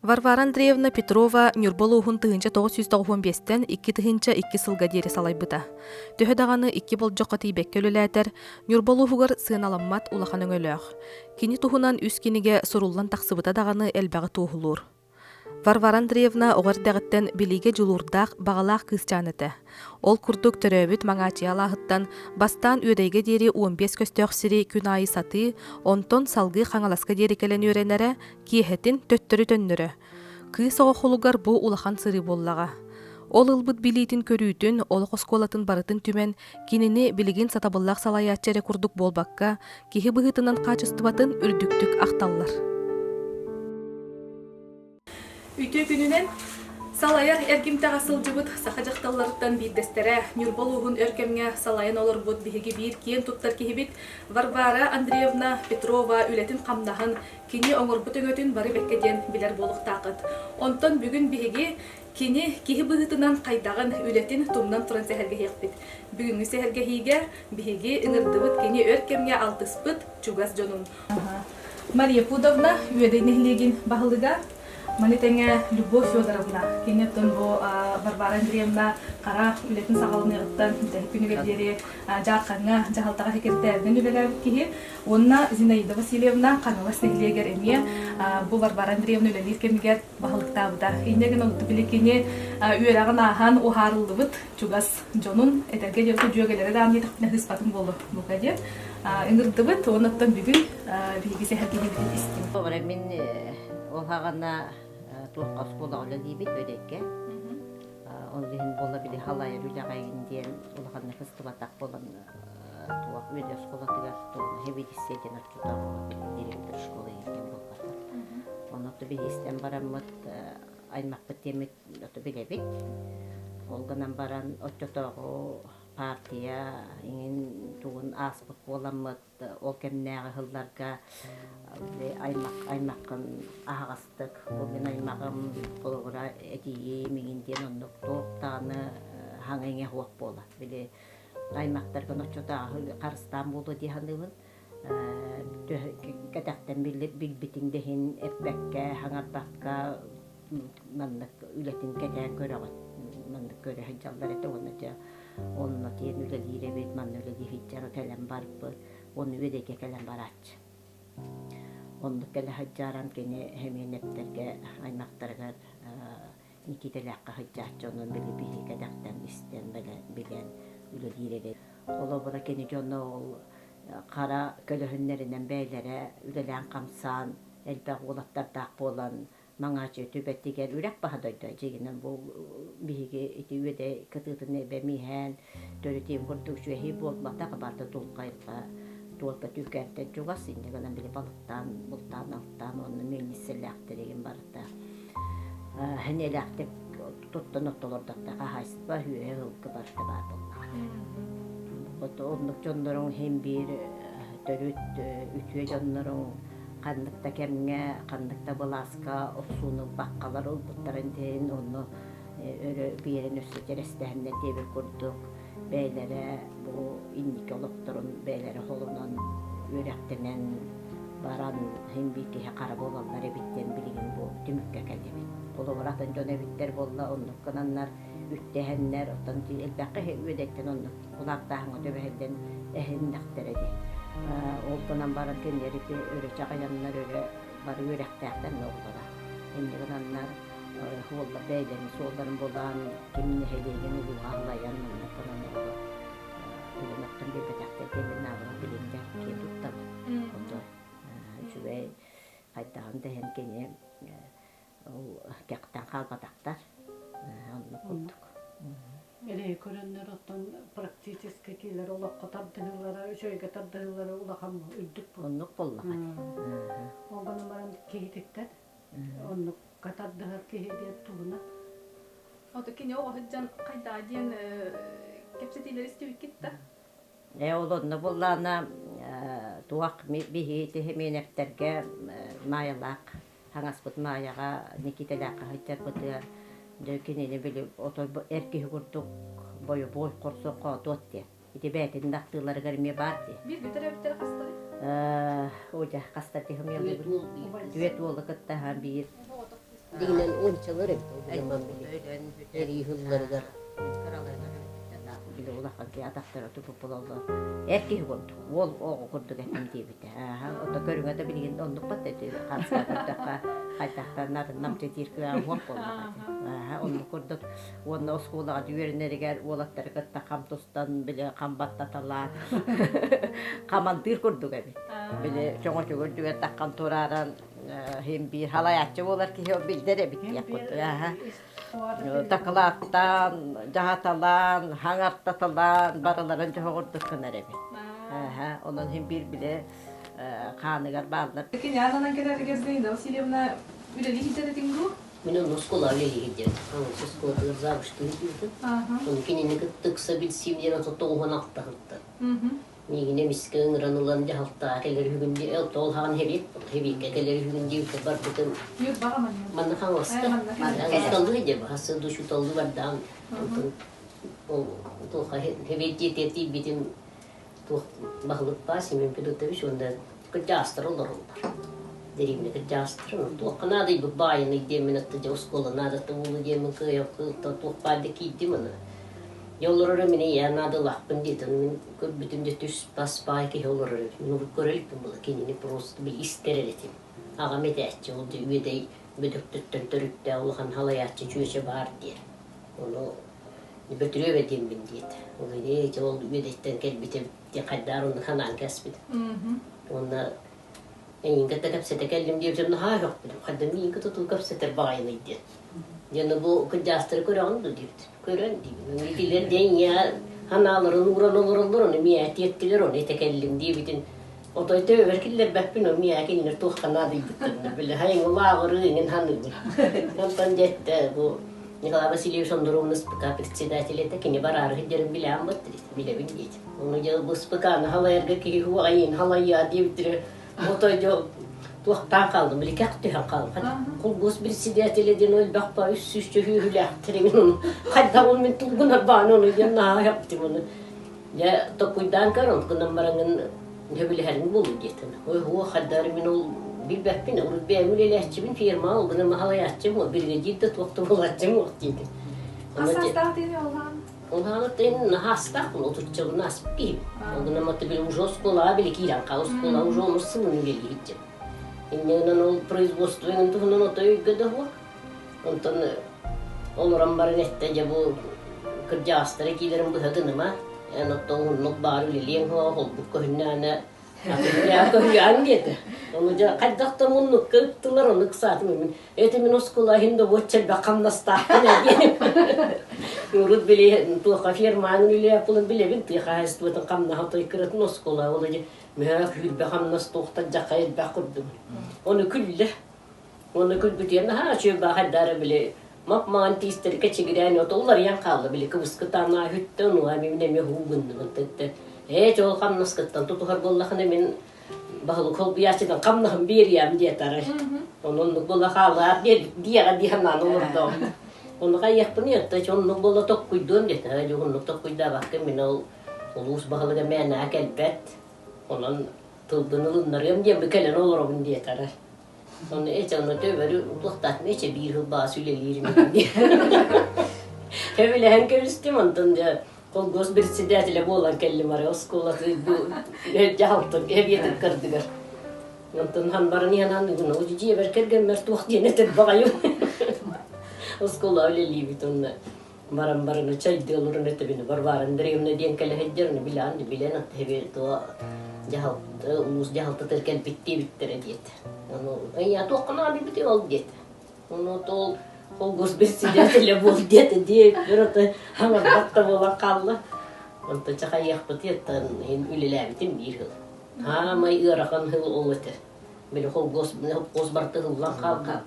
Варвара Андреевна Петрова Ньурба улууһун 1995-тэн 2002 сылга диэри салайбыта. Төһө даҕаны икки болдьоххо тиийбэккэ үлэлээтэр, Ньурба улууһугар сыаналаммат улахан өҥөлөөх. Кини туһунан үс кинигэ суруллан тахсыбыта даҕаны элбэҕи туоһулуур. Варвара Андреевна оҕо эрдэҕиттэн билиигэ дьулуурдаах, баҕалаах кыысчаан этэ. Ол курдук төрөөбүт Маҥаачыйа алааһыттан бастаан Үөдэйгэ диэри 15 көстөөх сири күн аайы сатыы, онтон салгыы Хаҥаласка диэри кэлэн үөрэнэрэ, киэһэтин төттөрү төннөрө. Кыыс оҕо холугар бу улахан сырыы буоллаҕа. Ол ылбыт билиитин-көрүүтүн, олох оскуолатын барытын түмэн, кинини билигин сатабыллаах салайааччы эрэ курдук буолбакка, киһи быһыытынан хаачыстыбатын үрдүктүк ахталлар. Үтүө күнүнэн салайар эргимтэҕэ сылдьыбыт саха дьахталларыттан биирдэстэрэ, Ньурба улууһун өр кэмҥэ салайан олорбут биһиги биир киэн туттар киһибит Варвара Андреевна Петрова үлэтин-хамнаһын, кини оҥорбут өҥөтүн бары бэккэ диэн билэр буолуохтааххыт. Онтон бүгүн биһиги кини киһи быһыытынан хайдаҕын, үлэтин тумнан туран сэһэргэһиэхпит. Бүгүҥҥү сэһэргэһиигэ биһиги ыҥырдыбыт кини өр кэмҥэ алтыспыт чугас дьонун. Мария Пудовна, Үөдэй нэһилиэгин баһылыга, Маны тэҥэ Любовь Федоровна, кини оттон бу Варвара Андреевна хара үлэтин саҕаланыаҕыттан бүтэһик күнүгэр диэри Дьаархаҥҥа дьаһалтаҕа секретарынан үлэлээбит киһи. Уонна Зинаида Васильевна Хаҥалас нэһилиэгэр эмиэ бу Варвара Андреевна үлэлиир кэмигэр баһылыктаабыта. Инньэ гынан били кини үөрэҕин ааһан уһаарыллыбыт чугас дьонун этэргэ диэри дьүөгэлэрэ даҕаны диэтэхпинэ сыыспатым буолуо бука диэн ыҥырдыбыт. Уонна бүгүн биһиги сэһэргэһиибитин истиҥ. Мин ол хаҕана туохха оскуолаҕа үлэлиибит Үөдэйгэ. Ол иһин буола били халайар үлэҕэйин диэн улаханнык ыстыбатах буолан туох үөдэ оскуолатыгар туох сэбиэдиссэй диэн оччотооҕу директор школы диэн буолбата. Ону биһи истэн бараммыт аймахпыт диэммит ото билэбит. Ол гынан баран оччотооҕу партия иҥин тугун ааспыт буоламмыт ол кэмнээҕи сылларга аймах аймаххын аһаҕастык бу мин аймаҕым холобура этиийим иҥин диэн оннук туох даҕаны хаҥа иҥэ суох буола били аймахтаргын оччотооҕу харыстаан буолуо дии саныыбын кэтэхтэн билбитиҥ да иһин эппэккэ хаҥарбакка маннык үлэтин кэтээн көрөҕүт маннык көрө сылдьаллар этэ уонна дьэ онно тиийэн үлэлиир эбит манна үлэлии сылдьар кэлэн барбыт уонна үөдэйгэ кэлэн барааччы оннук кэлэ сылдьааран кини Хэмиэнэптэргэ аймахтарыгар Никитэлээххэ сылдьааччы онон били биһи кэтэхтэн истэн билэн үлэлиир эбит холобура кини дьоно ол хара көлөһүннэринэн бэйэлэрэ үлэлээн-хамсаан элбэх уолаттардаах буолан Маҥаачы түбэтигэр үрэх баһа дойду дьиҥинэн бу биһиги ити үөдэй кытыытын эбэм иһэн төрүтүн курдук үчүгэйи буолбатах барыта тулхайга туорка түүкээнтэн чугас инньэ гынан били балыктаан бултаан алтаан уонна миэлниссэлээхтэригин барыта сэниэлээхтик туттан оттолордохто хаһаайыстыба үөһэ ылгы барыта баар буоллаҕа вот оннук дьонноруҥ иһин биир төрүт үтүө дьонноруҥ ханнык да кэмҥэ, ханнык да былааска охсууну ылбаккалар ылбыттарын иһин онно өрө биэрэн өссө чэрэстэһэннэр диэбит курдук бэйэлэрэ бу инники олохторун бэйэлэрэ холонон үөрэхтэнэн баран син биир киһи хара буолаллар эбит диэн билигин бу түмүккэ кэллибит. Холобур атын дьон эбиттэр буолла оннук гынаннар үттэһэннэр оттон элбэххэ үөдэттэн оннук кулаактааһыҥҥа түбэһэллэн эһиннэхтэрэ дии. Ол гынан баран кинилэр ити өрө чаҕыйаннар өрө бары үөрэхтээхтэр оҕолоро. Инньэ гынаннар суоллар бэйэлэрин суолларын булан, ким нэһилиэгин улууһа аллайан маннык гынан оҕолор өлөн охтон биэрбэтэхтэр диэн мин наабырын билин да киэн туттабын. Ото үчүгэй хайдаҕын да иһин кини ол кэхтэн хаалбатахтар. Оннук курдук. Эрэйи көрөннөр оттон практически киилэр олоххо тардыһыылара, үчүгэйгэ тардыһыылара улахан үрдүк буолла. Оннук буоллаҕа. Ол гынан баран киһититтэн оннукка тардыһар киһи диэн туһунан. Ото кини оҕо сылдьан хайдаа диэн кэпсэтиилэри истибиккит да? Ээ ол онно буоллаҕына туох биһи Тихоминовтарга Маайалаах хаҥаспыт Маайаҕа Никитэлээххэ сылдьарбытыгар дьэ кинини били отой эр киһи курдук бойобуой хорсун хоотуот диэн ити бэйэтин да ахтыыларыгар эмиэ баар дии. Бииргэ төрөөбүттэрэ хастарый? Оо дьэ хастар тиһимиэллибит. Түөрт уолу кытта биир. Дигинэн уончалар эбит ол гынан били эрии сылларыгар. Били улахан киһи атахтара тупуп буолаллар. Эр киһи курдук, уол оҕо курдук этим диэбитэ. Ааһа, ото көрүҥэ да билигин оннук бат этэ. Хаска көрдөххө, хайдахтан нарын намчытыыр кыаҕа уох буоллаҕа. Ааһа, оннук курдук уонна оскуолаҕа үөрэнэригэр уолаттары кытта хам тустан, били хам баттаталаан, хамандыыр курдук эбит. Били чоҥочугу үрдүгэр таххан турааран иһин биир халайааччы буолар киһи ол билдэр эбит диэх курдук. Дакылааттаан, дьаһаталаан, хаҥартаталаан барыларын дьоһоҕурдук гынар эбит. Онон иһин биир били хааныгар бааллар. Киниананан кэлэригэр Зина Васильевна үлэлии сылдьар этиҥ дуу? Мин онно оскуола үлэлии сылдьар. Оскуолатыгар завучтуу сылдьыбытым. Ону кинини кытта ыкса билсиим диэн 96 сылтан. Миигин эмискэ ыҥыран ылан дьаһалтаҕа кэлэр үһүгүн дии, ол хаҕан хэбиэт, хэбиэккэ кэлэр үһүгүн диэбитэ барбытым. Манна Хаҥаласка. Хаҥаласталыы дьэ хассы душуталлыы бардаан. Онтон ол туохха хэбиэт диэтигэр тиийбитим туох баһылык баа Семен Федотович уонна кырдьаҕастар олороллор. Дэриэбинэ кырдьаҕастар туохха наадыйбыт баайыный диэммин атта дьэ оскуола наадата буолуо диэммин кыайан туох баар да киирдим аны. Дьэ олороро мин ийээ наадалаахпын диэтим. Мин көрбүтүм дьэ түс-бас баай киһи олорор эбит. Мин урут көрө иликпин була кинини просто били истэр эрэ этим. Аҕам этээччи ол дьэ Үөдэй Бөдөктөттөн төрүттээх улахан халайааччы чүөчэ баар диэн. Ону Бөтүрүөбэ диэммин диэтэ. Ол ээ дьэ ол Үөдэйтэн кэлбитим диэн хайдаар онно санаан кээспит. Уонна эйигин кытта кэпсэтэ кэллим диэбитим наһаа үөхпүтүм. Хайдах миигин кытта туу кэпсэтэр баҕайыный диэн. Дьэ бу кырдьаастары көрөҕүн дуо диэбит. Көрөн диибин. Итилэр диэн ийэ ханааларын ууран олороллор, ону миэ тиэттилэр, ону этэ кэллим диэбитин. Отой төбөбөр киллэрбэппин, ону миэ кинилэр туохха наадыйбыттарын били хайыҥ улааҕырыы иҥин ханыыбын. Онтон дьэттэ бу Николай Васильевич Ондоровна СПК председатель этэ, кини бараары сылдьарын билээн бат билэбин диэт. Ону дьэ бу СПК-ны халайарга киһи хуаҕайын халайыа диэбиттэрэ Отой дьэ туохтаан хааллым, били кэх түһэн хааллым. Холбуос председателэ диэн элбэх ба үс сүүсчэ хүүһүлээхтэрин хайдах ол мин тулгунар баан ону диэн наһаа хэптим ону. Дьэ токуйдаан көр ол гынан бараҥын сөбүлэһэрин буолу диэтин. Ой хуо хайдары мин ол билбэппин урут бэйэм үлэлээччибин фирма ол гынан халайааччым ол бригадир да туох да буолааччым уох диэтин. Хас саастаах диэни олаан? Улахан наһаастаах отуччабын ааспыт киһи. Ол гынан маты били уже оскуолаҕа били киирэн хаал оскуола уже онус сылын үлэлиир Инньэ гынан ол производство иҥин туһунан отой өйгө да суох. Онтон олорон баран эттэ дьэ бу кырдьаҕастара киилэрин быһа гыныма. Эн оттон уһуннук баар үлэлиэҥ суоҕа холбук көһүннэҕинэ Көһүйэҕин диэтэ. Ону дьэ хайдах да муннукка ыттылар, ону ыксаатым мин. Эти мин оскуола иһин да буочча элбэх хамнастаахпын ээ диэн. Урут били туохха ферманың үлэ билэбин тыа хаһаайыстыбатын хамнаһа той кыратын оскуола ол дьэ мөһөөх үүрбэ хамнас туохтан дьахха элбэх курдук. Ону күллэ. Уонна күлбүтүгэр наһаа үчүгэй баахайдаара били мап-маҥан тиистэргэ кэчигирээн ото уларыйан хаалла били кыбыскытаанаа үһүттэ онуоха мин эмиэ һуу гынныбын тэттэ ээ чоол хамнаскыттан тутуһар буоллахына мин баһылык холбуйааччытын хамнаһын биэриэм диэтэ арай ону оннук буола хааллаар диэҕэ дии санаан олордоҕум ону хайыахпын ийэтэ оннук буола токкуйдуом диэтэ дьэ оннук токкуйдаабакка мин ол улуус баһылыга мээнэҕэ кэлбэт онон тылбын ылыннарыам диэн бу кэлэн олоробун диэтэ арай Ону эчэ ону төбөрү утуохтаатым эчэ биир сыл баас үлэлиирим диэн. Сөбүлэһэн кэбистим онтон дьэ колхоз председателэ буолан кэллим арай оскуолаты бу дьаһалтын эбиэтин кырдыгар. Онтон хан баран иһэн аныгын ол дьиэбэр кэргэммэр туох диэн этэр баҕайым. Оскуола үлэлиибит онно баран баран чайдыы олорон этэбин Варвара Андреевна диэн кэлэ сылдьар ону билэҕин билэн атта туо дьаһалта улуус дьаһалтатыгар кэлбит диэбиттэрэ диэтэ ону ыйаа туохха наадыйбытый ол диэтэ ону ол холгус председателэ буол диэтэ диэбиппэр ото хаҥарбат да буолан хаалла онтон чахайыахпытый оттон иһин үлэлээбитим биир сыл хаамай ыарахан сыл ол этэ били холгуос холкуос барыта ыллан хаалбыт.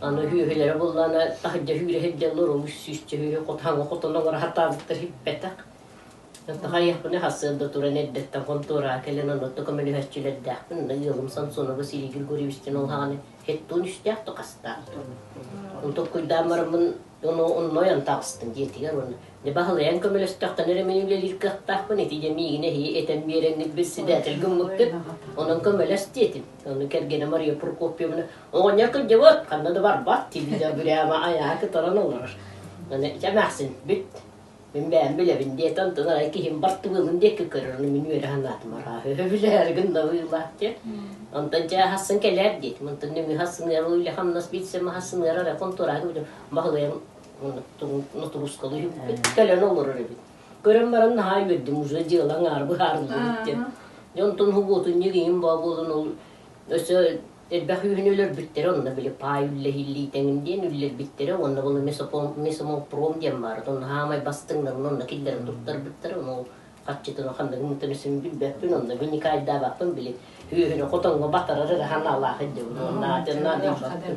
Аны үһүөлэрэ буоллаҕына таһырдьа үүрэ сылдьаллар, ол үс сүүсчэ үһү хотаҥа хотон оҥоро сатаабыттар сиппэтэх. Тахайыахпына сарсыарда туран эрдэттэн хонтуораҕа кэлэн онно көмөлөһөөччүлэрдээхпин, онно ыалым Самсонова Василий Григорьевичтан ол хаҕаны хеттуун үстээх да хастаах. Онтон куйдаан бараммын ону онно ойон таҕыстым дьиэтигэр уонна. Дьэ баһылайан көмөлөстөххүнэ эрэ мин үлэлиир кыахтаахпын ити дьэ миигин эһиги этэн биэрэҥҥит председатель гыммыккыт онон көмөлөс диэтим. Ону кэргэнэ Мария Прокопьевна оҕонньор кырдьыбыт ханна да барбат тиийдэ прямо айаҕа кытаран олорор. Аны дьэ эмээхсин бүт мин бэйэм билэбин диэтэ онтон арай киһим бартыбыалын диэки көрөр ону мин үөрэ санаатым арааһы билээри гынна быылаах диэн. Онтон дьэ хасын кэлээр диэтим онтон нөҥүө хассыныар үлэ-хамнас билсэм хассыныар эрэ хонтуораага баһылайым нотуруускалыы кэлэн олорор эбит. Көрөн баран наһаа үөрдүм, уже дьыала аҥаар быһаарыллыбыт диэн. Дьэ онтон субуотунньук иҥин баа буолан ол өссө элбэх үһүнү өлөрбүттэрэ онно били паай үллэһиллиитэҥин диэн үллэрбиттэрэ уонна бұл месомолпром диэн баар онно хаамай бастыҥнарын онно киллэрэн туттарбыттара ону харчытын ханныгын өссө билбэппин онно виникайдаабаппын били үөһүнэ хотоҥҥо батарар эрэ санаалаах илдьэбин уонна наадыйбаппын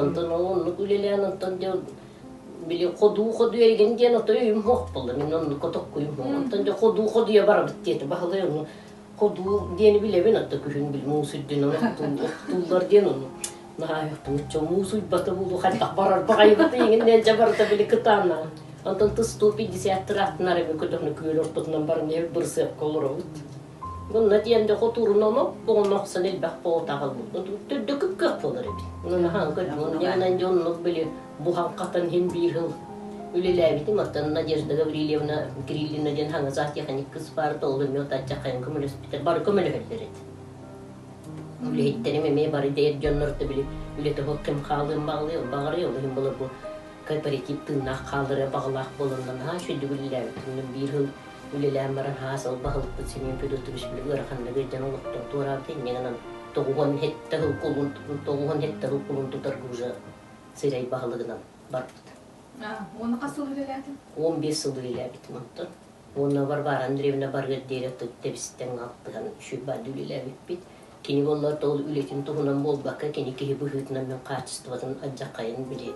онтон ол оннук үлэлээн онтон дьэ били ходуу ходуу эргин диэн отой өйүм суох буолла мин оннукка токкуйум суох онтон дьэ ходуу ходуйа барабыт диэтэ баһылай ону ходуу диэни билэбин отто күһүн били муус үрдүнэн оттууллар диэн ону наһаа оччо муус уйбата буолуо хайдах барар баҕайыбыт иҥин дьэ барыта били кытааннаҕын онтон тыс 150 тырааттынар эми көтөхнө күөл ортотунан баран иһэр бырысыапка олоробут Мунна диэн да хотуурунан оҕону охсон элбэх буолтаҕаллыбыт. Төрдө кып-кыах буолар эбит. Наһаа көрдүм. Онньанан дьоннук били буһан-хатан иһин биир сыл үлэлээбитим. Оттон Надежда Гаврильевна Кириллина диэн хаҥасаах техник кыс баар ол эмиэ отаччахайын көмөлөспүтэ. Бары көмөлөһөллөр этэ. Үлэһиттэрим эмиэ бары дэйэр дьоннор да били үлэтэ суох ким хаалыан баҕалыы, баҕарый ол иһин былыр бу кооператив тыыннаах хаалара баҕалаах буоланнар наһаа үчүгэйдик үлэлээбитим. Биир сыл Үлэлээн баран хаас ол баһылыкпыт Семен Федотович били ыараханнык ыалдьан олохтон туораабыта инньэ гынан 97 сыл кулун 97 сыл кулун тутарга уже сирэй баһылыгынан барбыт. Уонна хас сыл үлэлээтиҥ? 15 сыл үлэлээбитим онтон. Уонна Варвара Андреевна барыар диэри тэбистэн алтыһан үчүгэй үлэлээбиппит. Кини буоллар ол үлэтин туһунан буолбакка, кини киһи быһыытынан мин хаачыстыбатын алдьархайын били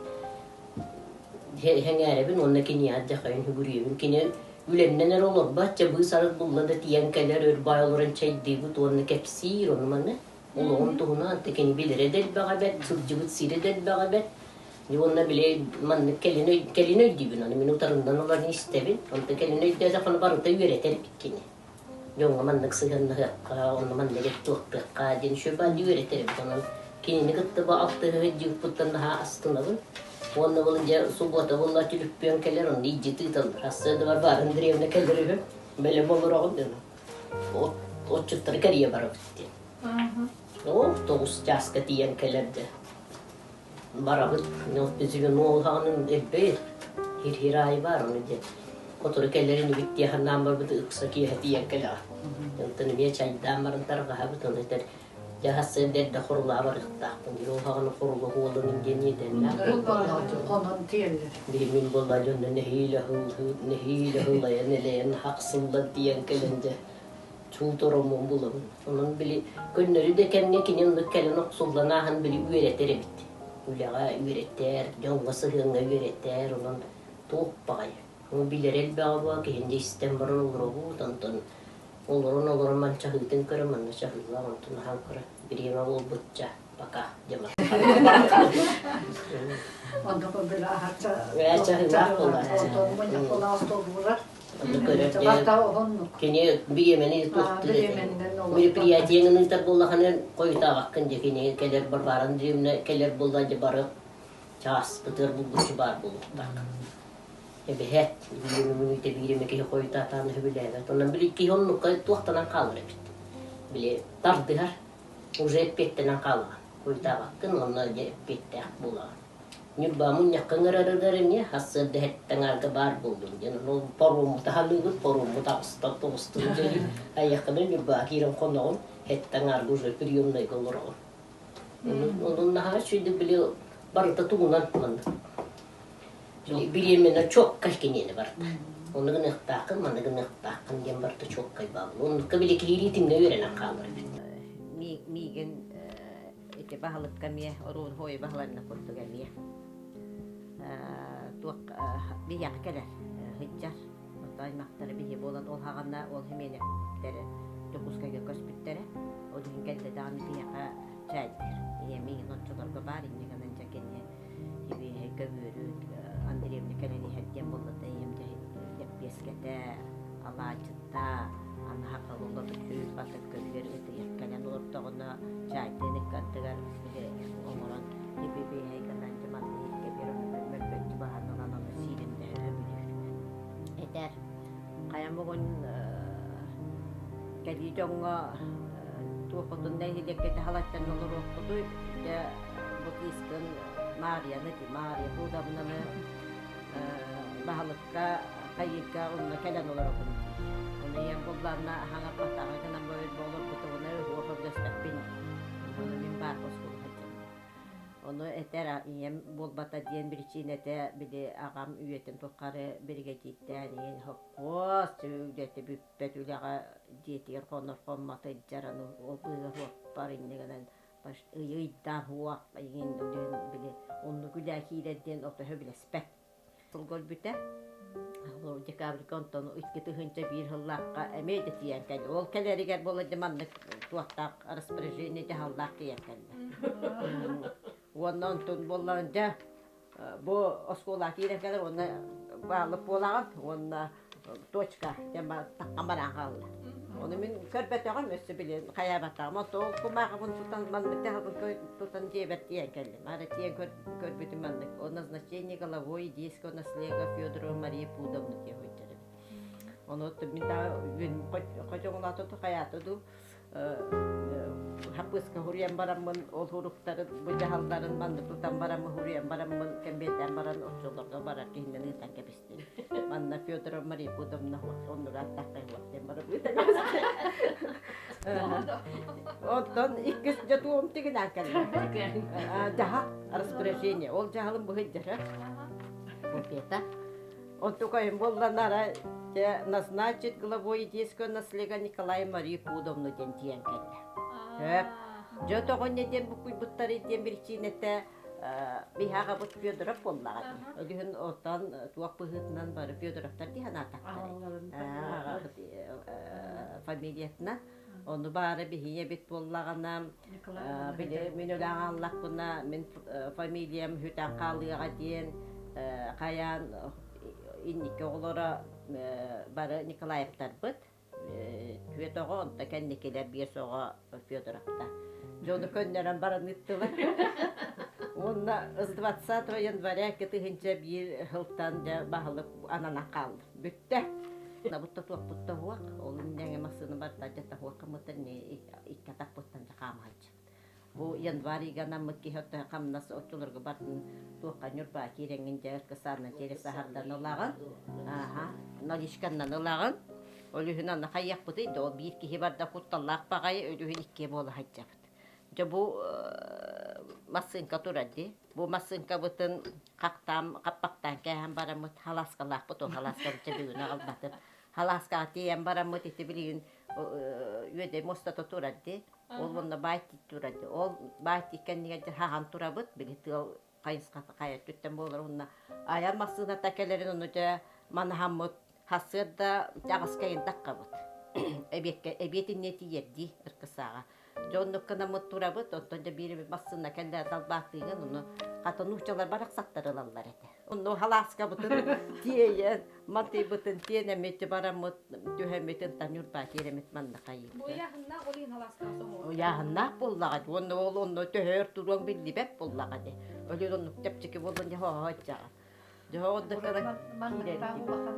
Сэҥээрэбин уонна киниэхэ дьахайын сүгүрүйэбин. Кини үлэннэн эрэ олорбот, чэ быыс-арыт булла да тиийэн кэлэр, өр баай олорон чэйдиибит уонна кэпсиир ону-маны. Олоҕун туһунан антык кини билэрэ да элбэҕэ бэрт, сылдьыбыт сирэ да элбэҕэ бэрт. Уонна били маннык кэлин, кэлин өйдүүбүн, аны мин утарыннан ылан истэбин. Онтон кэлин өйдөөтөххүнэ барыта үөрэтэр эбит кини. Дьоҥҥо маннык сыһыаннаһыахха, онно маннык туохтуохха диэн үчүгэй үөрэтэр эбит. Онон кинини кытта бу алтыһыы дьыыппыттан наһаа астынабын. Уонна бұл дьэ суббота буолла түлүппүөн кэлэр, онно илдьи тыыталлар. Ассыада Варвара Андреевна кэлэр үһү. Бэлэм олороҕун диэн. Отчуттары кэрийэ барабыт диэн. Оо, 9 чааска тиийэн кэлэр дьэ. Барабыт, звено улаҕанын элбэйэр, хир-хир аайы баар ону диэн. Сотору кэлэр инибит дии санаан барбыт ыкса киэһэ тиийэн кэлэҕин. Онтон эмиэ чайдаан баран тарҕаһабыт, ону этэр, дьэ сарсыарда эрдэ хорулаа барыахтаахпын диир, ол хаҕаны хорулуох уолланын диэн иэдэннээх. Хонон тиэллэр. Биһи мин буолла дьонно нэһиилэ ыһыл, нэһиилэ ыһылайан элэйэн хахсыллан тиийэн кэлэн дьэ чуут оромуон булабын. Онон били көннөрү да кэмҥэ кини оннук кэлэн охсуллан ааһан били үөрэтэр эбит. Үлэҕэ үөрэтэр, дьоҥҥо сыһыаҥҥа үөрэтэр, онон туох баҕайы. Ол билэрэ элбэҕэ буолан киһини дьэ истэн баран олоробут, онтон олорон-олорон ман чаһыытын көрө, манна чаһыылаах, онтон аһаан көрө, бириэмэ буолбучча, пока диэн Онно били аһарча чаһыылаах буолааччы. Кини бириэмэни туохтуур этэ. Мероприятиеҥын ыытар буоллахына хойутаабаккын дьэ кини кэлэр Варвара Андреевна кэлэр буолла дьэ бары чааспытыгар булгуччу баар буолуохтаах. Эбэһээт бииримэ мүнүүтэ бииримэ киһи хойутаатаан сөбүлээбэт. Онон били киһи оннукка туохтанан хаалар эбит. Били тардыһар уже эппиэттэнэн хаалаҕын. Хойутаабаккын уонна дьэ эппиэттээх буолаҕын. Ньурба мунньахха ыҥырарыгар эмиэ сарсыарда эһэттэн аҥаарга баар буоллум диэн ону пароммут аһаныыбыт, пароммут аҕыстан тоҕустан дьэли айаххына Ньурбаҕа киирэн хоноҕун, эһэттэн аҥаарга уже приемнайга олороҕун. Онон наһаа үчүгэйдик били барыта тугунан маннык бириэмэнэ чуоккай киниэнэ барда. Ону гыныахтааххын, маны гыныахтааххын диэн барыта чуоккай баалла. Оннукка били киириитимҥэ үөрэнэн хаалар эбит. Миигин ити баһылыкка эмиэ оруун хоой баһыланна курдук эмиэ туох биһиэхэ кэлэр сылдьар ото аймахтара биһи буолан ол хаҕана ол Хименевтэр Дьокуускайга көспүттэрэ ол иһин кэллэ даҕаны биһиэхэ чээйдиир ийэм миигин оччолорго баар инньэ гынан дьэ кини сибиэһэй. көбүөрү Андреевна кэлэн иһэр диэн буолла да ийэм лэппиэскэтэ, алаадьыта, аны хахалылла сүүс батык көбүөр ытыйар кэлэн олордоҕуна чаайдыын ыккардыгар били оҥорон ибибиэһэй гынан дьэ манна иһиккэ биэр ону мөлбөччү баһан ылан ону сиирин да сөбүлүүр. Этэр хайа муҥун кэлии дьоҥҥо туоххутун нэһилиэккэ таһалаттан олоруохпутуй дьэ бу кыыскын Маарыйаны дии Маарыйа Пудовнаны баһылыкка хайыырга онно кэлэн олоробун дии. Ону ийэм буллаанна хаҥаппатаҕа гынан олорбутугуна уоха билэспэппин. Ону мин баар оскуола сылдьабын. Ону этэр ийэм буолбата диэн биричиинэтэ били аҕам үйэтин тухары биригэдьиирдээн иһин хоппуос үлэтэ бүппэт үлэҕэ дьиэтигэр хонор хоммот ыйдьар аны ол быыһа суоппар инньэ гынан ыйдаан уох игин били оннук үлэ киирэр диэн отоһо билэспэт сылга өлбүтэ. Декабрьга онтон 2001 сыллаахха эмиэ да тиийэн кэллэ. Ол кэлэригэр буола дьэ маннык туохтаах распоряжение дьаһаллаах тиийэн кэллэ. Уонна онтон буоллаҕын дьэ бу оскуола киирэн кэлэр уонна баалык буолаҕын уонна точка диэн таххан баран хаалла. Ону мин көрбөтөҕүм өссө билин хайаабатаҕым. Онтон ол кумааҕыбын тутан маннык дьаһалбын тутан дьиэбэр тиийэн кэллим. Ара тиийэн көрбүтүм маннык. О назначение головой идейского наслега Федорова Мария Пудовна диэн сылдьар эбит. Ону мин хотоҥулаата хайаата дуу хаппыыска хуруйан бараммын ол хуруктарын бу дьаһалларын маннык тутан бараммын хуруйан бараммын кэмбиэрдээн баран оччолорго барар киһинэн ыытан кэбистим. Манна Федорова Мария Пудовна оннук ааттаахтай уох диэн баран ыытан кэбистим. Онтон иккис дьэ туом тигинээн кэллим. Дьаһал распоряжение. Ол дьаһалым быһыйдара. Копията. Онтукайым буолланара дьэ назначит главой детского наслега Николай Мария Пудовну диэн тиийэн кэллэ. Сөп. Дьэ тоҕо диэн буккуйбуттары диэн биричиинэтэ биһаҕабыт Федоров буоллаҕа дии. Өлүһүн оттон туох быһыытынан бары Федоровтар дии санаатахтара. Фамилиятынан. Ону баара биһиги эбит буоллаҕына, били мин өлөөн хааллахпына, мин фамилиям сүтэн хаалыаҕа диэн хайаан инники оҕолоро бары Николаевтарбыт. Түөрт оҕо, онто кэнникилэр биэс оҕо Федоровтар. Дьону көннөрөн баран ыыттылар. Уонна с 20 января 2001 сылтан дьэ баһылык ананан хаалла. Бүттэ. Набытта туохпутта уох, ол иннэҥэ массыына барда дьэ таһуоххаммыттан икки атахпыттан дьэ хаамаһаччыбыт. Бу январь ыйга анаммыт киһи отто хамнас оччолорго бардын туохха Ньурбаа киирэҥҥин дьэ ыккысааннан через саһардан ылаҕын. Ааха, наличканнан ылаҕын. Ол үһүн аны хайыахпытый да ол биир киһи барда кутталлаах баҕайы өлүһүн иккиэ буола сылдьабыт. Дьэ бу массыыҥка турар дии. Бу массыыҥкабытын хахтаан, хаппахтаан кээһэн бараммыт халааскалаахпыт, ол халааскабыт дьэ бүгүн аҕалбатым. Халааскаҕа тиийэн бараммыт ити билигин үөдэй муостата турар дии. Ол уонна баай тиит турар дии. Ол баай тиит кэннигэр дьэ хаһан турабыт, били тыал хайысхата хайа өттүттэн буолар уонна айан массыыната кэлэрин ону дьэ манаһаммыт сарсыарда аҕыска ыйын таххабыт. Эбиэккэ эбиэт инньэ тиийэрдии ыркысааҕа. Дьэ оннук гынаммыт турабыт, онтон дьэ биир эмит массыына кэллэ далбаатыыгын, ону хата нууччалар барахсаттар ылаллар этэ. Онно халааскабытын тиэйэн, мантыйбытын тиэнэммит бараммыт, түһэммитин Ньурбаа тиэрэммит манна хайыыбыт. Бу ыйааһыннаах ол иһин халааскаҕа соһуо. Ыйааһыннаах буоллаҕа дии, уонна ол онно төһө өр туруоҥ биллибэт буоллаҕа дии. Өлөр оннук чэпчэки буоллун дьэ хоһо иччэҕэ.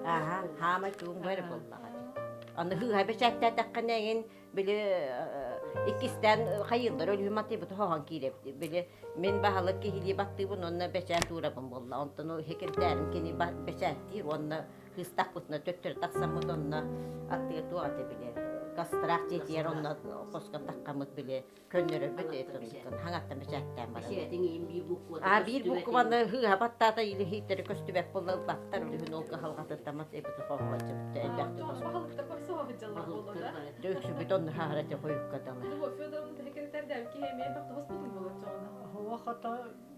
Ааһа, хаамай тугуҥ бары буоллаҕа дии. Аны хыыһа бэчээттээтэххинэ эҥин били иккистээн хайыыллар өлүһүм атыыбыт хоһон киирэбит. Били мин баһылык киһилии баттыыбын уонна бэчээт уурабын буолла. Онтон секретарым кини бэчээттиир уонна кыыстахпытына төттөрү тахсаммыт онно аттыгар туох этэ били кострах дьиэтигэр онно хоско таххаммыт били көннөрөрбүт этин хаҥаттан бэчээттээн баран. Бэчээтиҥ иһин биир буквата А биир букваны хыыһа баттаата или хииттэри көстүбэт буолла ылбаттар үлүһүн ол кыһалҕатыттаммат эбити хоһоҕоччубут элбэхтик Баһылыктар барсыһа буолла да. Үксүбүт онну хаһара те хойукка дала. Бу Федоровна секретарь киһи эмиэ тоһоспутун буолар чоҕуна. Оһо хото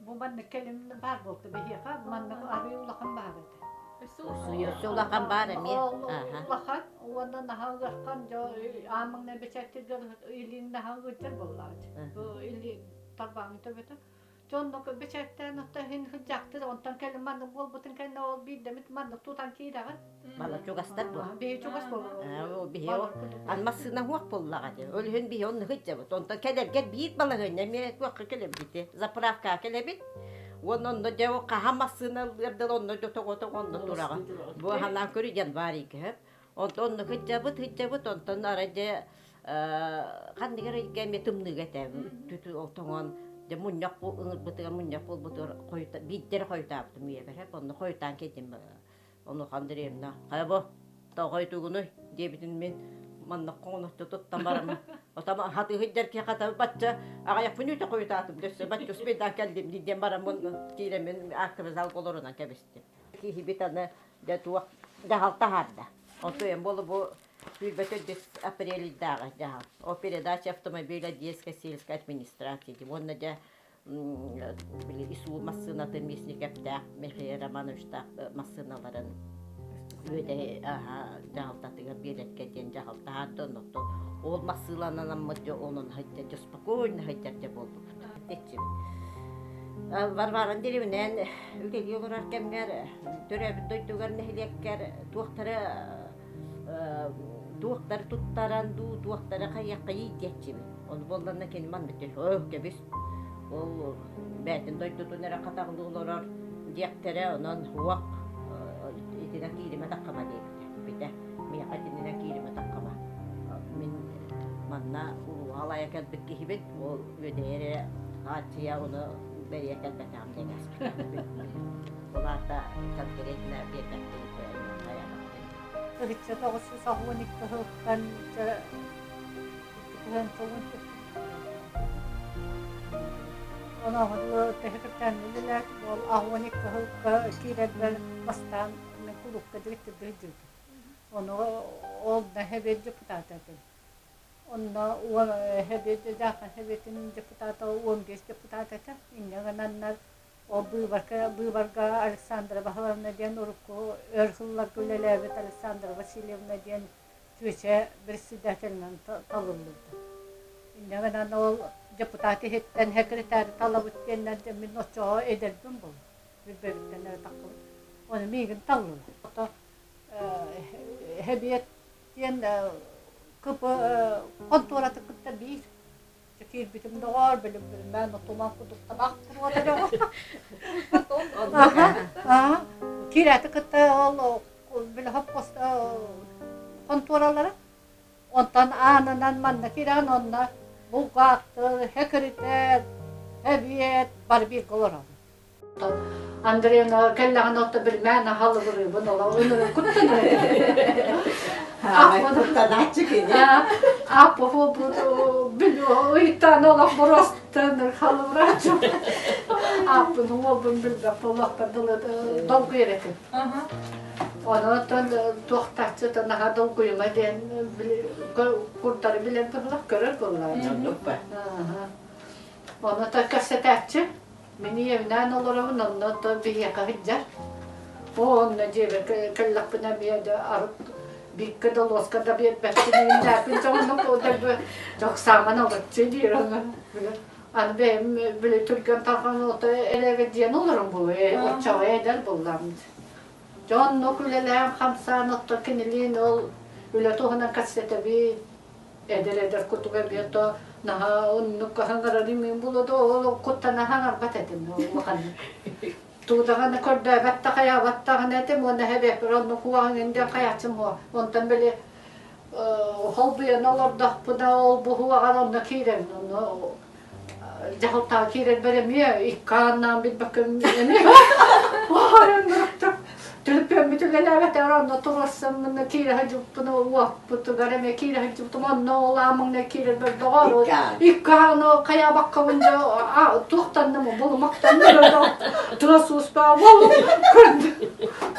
бу маннык кэлим баар буолта биһиэхэ маннык арыы улахан баар этэ. Өссө улахан баар эмиэ. Улахан уонна наһаа ыархан дьо аамаҥна бэчээттиргэ илиин наһаа ыалдьар буоллаҕа. Бу или тарбааҥы төбөтө. Дьонно бэчээттээн отто иһин сылдьаахтыр, онтон кэлин маннык буолбутун кэннэ ол биирдэмит маннык тутан киирэҕин. Мала чугастар дуо? Биһи чугас буолар. Биһи ан массыына хуох буоллаҕа дии. Ол иһин биһи онну сылдьабыт. Онтон кэлэргэр биир балаһыанньа эмиэ туохха кэлэбит заправкаҕа кэлэбит. Уонна онно дьэ хаһан массыына ыллыар дылы онно дьэ тоҕо-тоҕо онно тураҕын. Бу ханаан көрү январь ыйга Онтон онно сылдьабыт, сылдьабыт, онтон арай дьэ ханныгар ыйга эмиэ тымныыга этэ тоҥон дьэ мунньах ыҥырбытыгар мунньах буолбутугар хойута биирдэрэ хойутаабытым ийэбэр онно хойутаан кэлдим онуоха Андреевна хайа бу тоҕо хойутуугунуй диэбитин мин манна хоҥоносто туттан бараммын отам хатыыһыйдар киһи хата бачча аҕыйахпын үүтэ хойутаатым дөссө бачча успейдаан кэллим диэн бараммын киирэммин актовый залга олорунан кэбистим киһибит аны дьэ туох дьаһал таһаарда. Онтуйан буолу бу сүүрбэ апрель ыйдааҕы дьаһал. О передаче автомобиля детской сельской администрации уонна дьэ били ИСУ массыынатын Мясникептээх Михаил Романовичтаах массыыналарын үөдэ дьаһалтатыгар биэрэргэ диэн дьаһал таһаарда оннукту ол массыылананаммыт дьэ онон сылдьар дьэ спокойно сылдьар дьэ буолбуппут Варвара Андреевнээн үлэлии олорор кэмҥэр төрөөбүт дойдугар нэһилиэккэр туохтары туохтары туттаран дуу, туохтары хайыаххайый диэччибин. Ол буолланна кини маннык диэн, кэбис, ол бэйэтин дойдутун эрэ хатаҕалыы олорор диэхтэрэ, онон уох итинэн кииримэ таххама диэбитэ. Бүтэ, миэхэ итининэн кииримэ таххама. Мин манна улууһа алайа кэлбит киһибин, ол үөдэйэр эрэ хааччыйа ону бэрийэ кэлбэтэҕим диэн кээспитэ. Ол аата конкретно биэрбэппин хайаабаппын. Ыччат 962 сылтан Онооҕор төһө үлэлээт ол 82 сылга киирэрбэр бастаан мен кулуупка директорга сылдьыбытым. Ону ол да хэбиэт депутата этим. Онно хэбиэт Дьаахан сэбиэтин депутата 15 депутат этэ. Инньэ гынаннар ол быыбарга, быыбарга Александра Баһыловна диэн урукку өр сылларга үлэлээбит Александра Васильевна диэн түөчэ председателинэн талыллыбыта. Инньэ гынан ол депутат иһиттэн секретарь талабыт диэннэр мин оччоҕо эдэрбин буолла. Билбэбиттэн эрэ таххыбыт. Ону миигин таллылар. Ото хэбиэт диэн КП хонтуоратын кытта биир киирбитим доҕоор билим-билиммээн отуман курдук табах туруота Киирээти кытта ол били хоппос хонтуоралара онтон аанынан манна киирэн онно булгаахтыр, хэкиритэр, эбиэт бары бииргэ олоробут. Андреевна кэллэҕинэ отто билмээн аһалыбырыыбын ола ыныры куттанар Куттанааччы кини. Аппоху ыйтан олох боростан халыбырааччы. Аппын уолбун билбэт олохтор дылы долгуйар этим. Онон туохтааччы наһаа долгуйума диэн курдары билэн быһылах көрөр буоллаҕа. Ону та кэпсэтээччи Мин ийэбинээн олоробун, онно оттон биһиэхэ сылдьар. Оо, онно дьиэбэр кэллэхпинэ эмиэ да арыт бииккэ да луоска да биэрбэппин иҥнээппин дьоҥно дьоксааман олоччу диир ону аны бэйэм били түргэн тарҕан ото элэгэ диэн олорон буолуо оччоҕо эдэр буоллаҕым дьоннук үлэлээн хамсаан оттон кинилиин ол үлэ туһунан кэпсэтэбит эдэр-эдэр курдук эмиэ то наһаа оннук хаҥарарын мин була да ол куттана хаҥарбат этим улаханнык туудаҕаны көрдөөбөт да хайаабат даҕаны этим уонна эбэппэр оннук уоҕаҥын диэн хайааччым уо онтон били холбуйан олордохпуна ол буһуоҕар онно киирэн онно дьаһалтаҕа киирэрбэр эмиэ икки ааннаан билбэккэ эмиэ Төлөпүөммүт үлэлээбэтэр онно туруорсаммын киирэ сылдьыбыппын уоппутугар эмиэ киирэ сылдьыбытым онно ол аамаҥна киирэрбэр доҕоор икки ааны хайаабаккабын дьэ туохтанным булумахтанным тыас ууспаа болум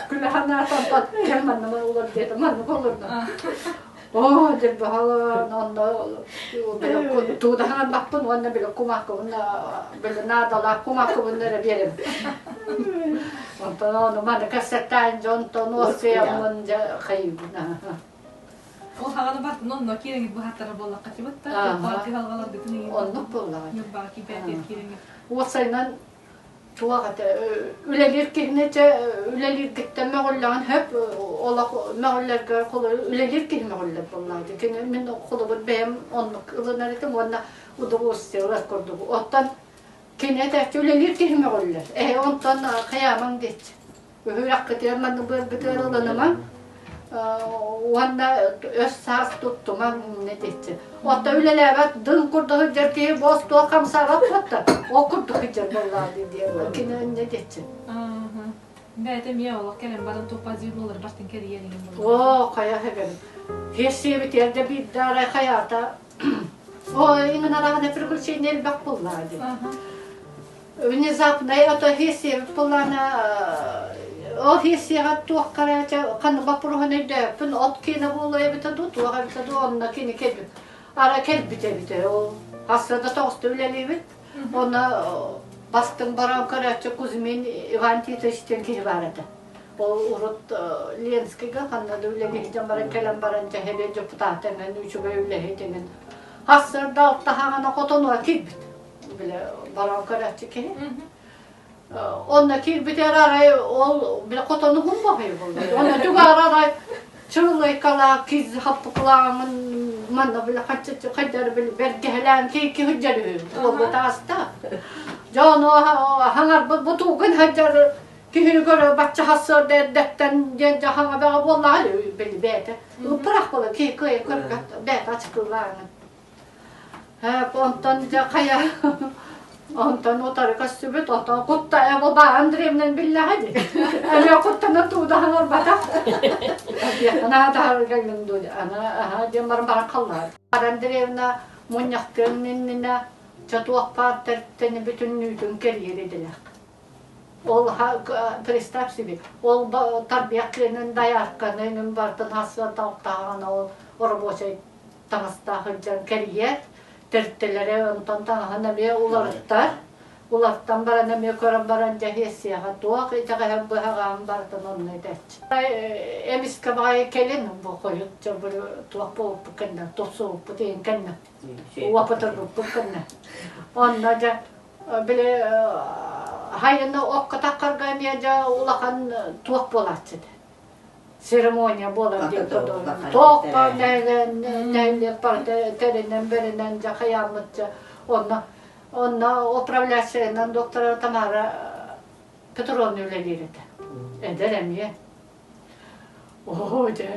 күлэ санаатан кэл манна олор диэтэ маннык олордум Оо, дьэ баһалаан онно били туудаһан баппын уонна били кумаакыбын били наадалаах кумаакыбын эрэ биэрэбин. Онтон ону маны кэпсэттээн дьонтон уоскуйаммын дьэ хайыыбын. Ол хаҕаны бартын онно киирэҥит быһаттара буоллахха тибытта кыһалҕаларгытын Оннук буоллаҕа. Ньурбаҕа киирбээтиэр киирэҥит. Уопсайынан туох этэ үлэлиир киһини чэ үлэлииргиттэн мөҕүллэҕин хөп олох мөҕүллэргэ үлэлиир киһи мөҕүллэр буоллаҕа дии. Кини мин холобур бэйэм оннук ылынар этим уонна удовольствие курдук. Оттон кини этээччи үлэлиир киһи мөҕүллэр. Эһи онтон хайаамаҥ диэччи. Үһүрэххитигэр манна быаргытыгар ылынымаҥ уонна өс саас туттумаҥ иннэ диэччи. Оттон үлэлээбэт дыҥ курдук сылдьар киһи бос туох хамсаабат буотта ол курдук сылдьар буоллаҕа дии диэн кини иннэ диэччи. Бэйэтэ эмиэ олох кэлэн баран туппазыын бартын кэрийэр иҥин буолла. Оо, хайа хэбэбит. Хиэссиэбит эрдэ биирдэ арай хайаата Оо, иҥин араҕана приключение элбэх буоллаҕа дии. Внезапно ото хиэссиэбит буоллаҕына ол хиэссиэҕэ туох короче ханнык боппуруоһун өйдөөппүн от киэнэ буолуо эбитэ дуу туох эбитэ дуу онно кини кэлбит ара кэлбит эбитэ ол хаста да тоҕуста үлэлиибит онно бастыҥ баран көрөөччү Кузьмин Иван Титович диэн киһи баар этэ ол урут Ленскийгэ ханна да үлэлии сылдьан баран кэлэн баран дьэһэбиэ дьокутаат эҥин үчүгэй үлэһит эҥин хассыарда алтаһаҕына хотонугар киирбит бile баран көрөөччү киһи. Онно киирбитигэр арай ол бile хотону хумбахай буолла. Онно түгар арай чыллайкалаах киз хаппыкылааҕын манна бile хайдар бile бэргэһэлээн киики сылдьар үһү. Уолбут ааста. Дьону хаҥарбыт бутуугун сылдьар киһини көрө бачча хассыарда эрдэттэн диэн дьахаҥа бөҕө буоллаҕа били бэйэтэ. Ыппырах буола киһи кыайа көрбөт бэйэтэ ачыкыллааҕын. Онтон дьэ хайа онтон утары көстүбүт, оттон кутта бу баан древнен биллэҕэ дии. Эмиэ куттана туудаһан ылбатах. Ана таһаргаңын дуу ана аха диэн баран баран халлаар. Андреевна мунньахтыан иннинэ чотуох паар тэртэни бүтүннүүтүн кэрийэр идэлээх. Ол представь себе, ол тарбиях киэнин дайаарканы эҥин бартын хасыан талтааҕын ол рабочай таҥастаах сылдьан кэрийэр, тэрилтэлэрэ онтон таҥаһын эмиэ уларыттар. Улартан баран эмиэ көрөн баран дьэһиэссийэҕэ туох итэҕэһин быһаҕаһын барытын онно этээччи. Эмискэ баҕайы кэлин бу хойут туох буолбуппут кэннэ, тупсубуппут иһин кэннэ, уопутурбуппут кэннэ. Онно дьэ били хайыны окко таххарга эмиэ дьэ улахан туох буолааччы этэ. Церемония буолар диэн туохха нэһилиэк барыта тэринэн бэринэн дьэ хайааммытча онно онно управляющайынан доктора Тамара Петровна үлэлиир этэ. Эдэр эмиэ. Оо дьэ